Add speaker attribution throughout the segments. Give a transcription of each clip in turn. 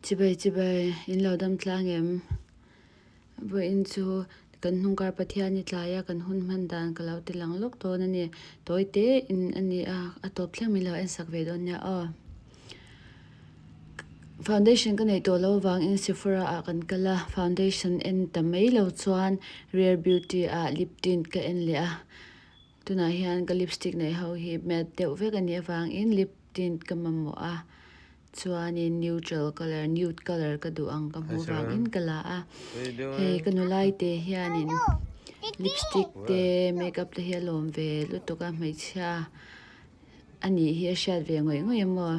Speaker 1: Chibai chibai in lo dam tlang em? Vawiin chu kan hnungkar Pathian i tlai a kan hun hman dan ka lo ti lang lawk dawn a ni. Tawi te in a ni a, a tawp thleng min lo en sak ve dawn nia aw. Foundation ka neih tawh loh avangin Sephora ah kan kal a, foundation en ta mai lo chuan Rare Beauty ah lip tint ka en leh a. Tunah hian ka lipstick neih ho hi matte deuh vek a nih avangin lip tint ka mamawh a, chuanin neutral colour nude colour ka duh ang ka hmuh vangin ka la a. Hei ka nulai te hianin lipstick te makeup te hi a lawm ve lutuk a hmeichhia a nih hi a hriat ve ngawih ngawih a maw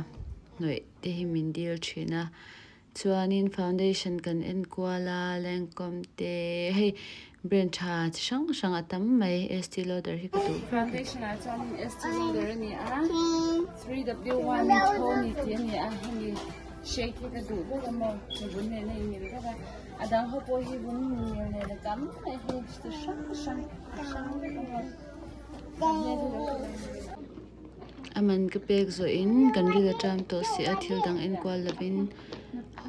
Speaker 1: hnawih te hi min dil thin a. Chuanin foundation kan en kual a Lancome te hei brand tha chi hrang hrang a tam mai Estee Lauder hi ka duh ber.
Speaker 2: Foundation ah chuanin Estee Lauder a ni a, 3W1 Tony tih a ni a, hemi shade hi ka duh ber a maw ka vun nen a inmil vek a, a dang ho pawh hi vun inmil nen a tam mai hei chi hrang hrang a hrang vek a maw.
Speaker 1: A man ka pek zawhin kan ril aṭang tawh si a, thil dang enkual lovin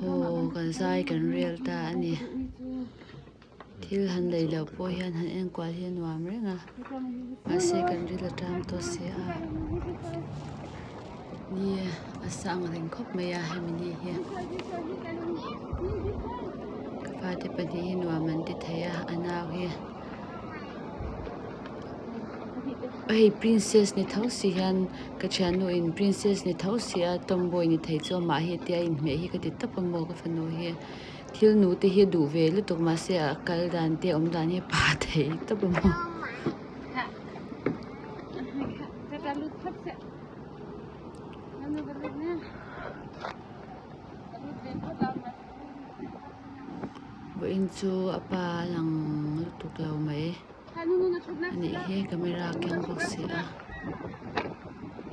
Speaker 1: haw kan zai kan rel ta a ni. Thil han lei loh pawh hian han enkual hi a nuam reng a, mahse kan ril aṭang tawh si a, ni a sang reng khawp mai a hemi ni hi. Ka fate pahnih hi nuam an ti thei a, a nau hi. Hei princess ni tho si hian ka thiannu in princess ni tho si a tomboy ni thei chu amah hi tia inhmeh hi ka ti tawp a maw ka fanu hi thil nu te hi a duh ve lutuk mahse a kal dan te awm dan hi a pa thei tawp a maw. Vawiin chu a pa a lang lutuk lo mai a nih hi camera a keng bawk si a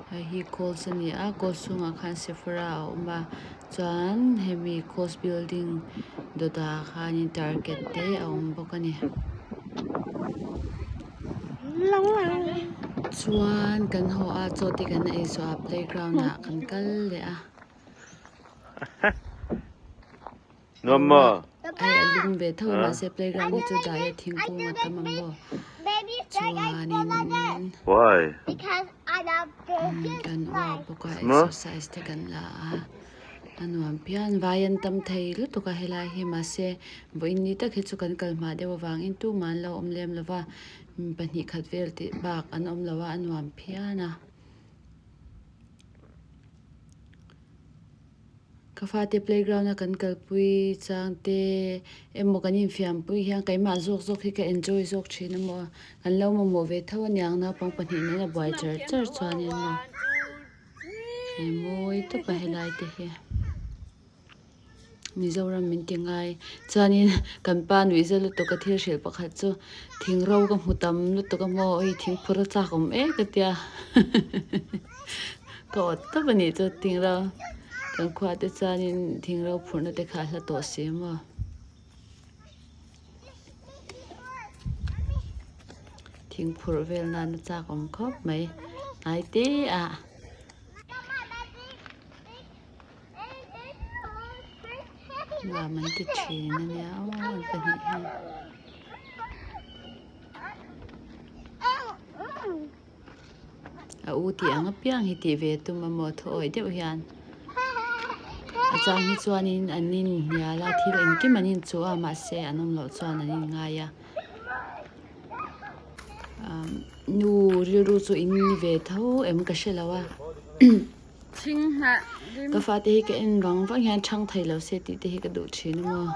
Speaker 1: hei hi calls a ni a calls chhungah khan sephora a awm a chuan hemi calls building dawtah khanin target te a awm bawk a ni chuan kan haw a chaw te kan ei zawh ah playground ah kan kal leh a. Hei a lum ve tho a mahse playground hi chu dai a thingkung a tam ang maw chuanin kan uar bawk a exercise te kan la a a nuam phian vai an tam thei lutuk a helai hi mahse vawiin ni tak hi chu kan kal hma deuh avangin tumah an lo awm lem lo va pahnih khat vel tih bak an awm lo a a nuam phian a. Ka fate playground a kan kalpui chang te emaw kan infiampui hian keimah zawk zawk hi ka enjoy zawk thin emaw kan lo mamawh ve tho aniang naupang pahnih nen a buai char char chuanin maw he mawi tawp a helai te hi. Mizoram min ti ngai. Chuanin kan pa nuihza lutuk a thil hrilh pakhat chu thing ro ka hmu tam lutuk a maw hei thing phur a chak awm ek a tia ka awt tawp a nih chu thing ro kan khua te chuanin thing ro phurhna te kha a hla tawh si maw. Thing phurh vel nan a chak awm khawp mai hnai te ah. Nuam an ti thin a nia aw an pahnih hian. A u tih ang apiang hi tih ve tum a maw thaw awih deuh hian a chang hi chuanin an inhnial a thil engkim an inchuh a mahse an awm loh chuan an inngai a nu rilru chu in ni ve tho em ka hre lo a. Ka fate hi ka en vang vang hian chhang thei lo se tih te hi ka duh thin a maw.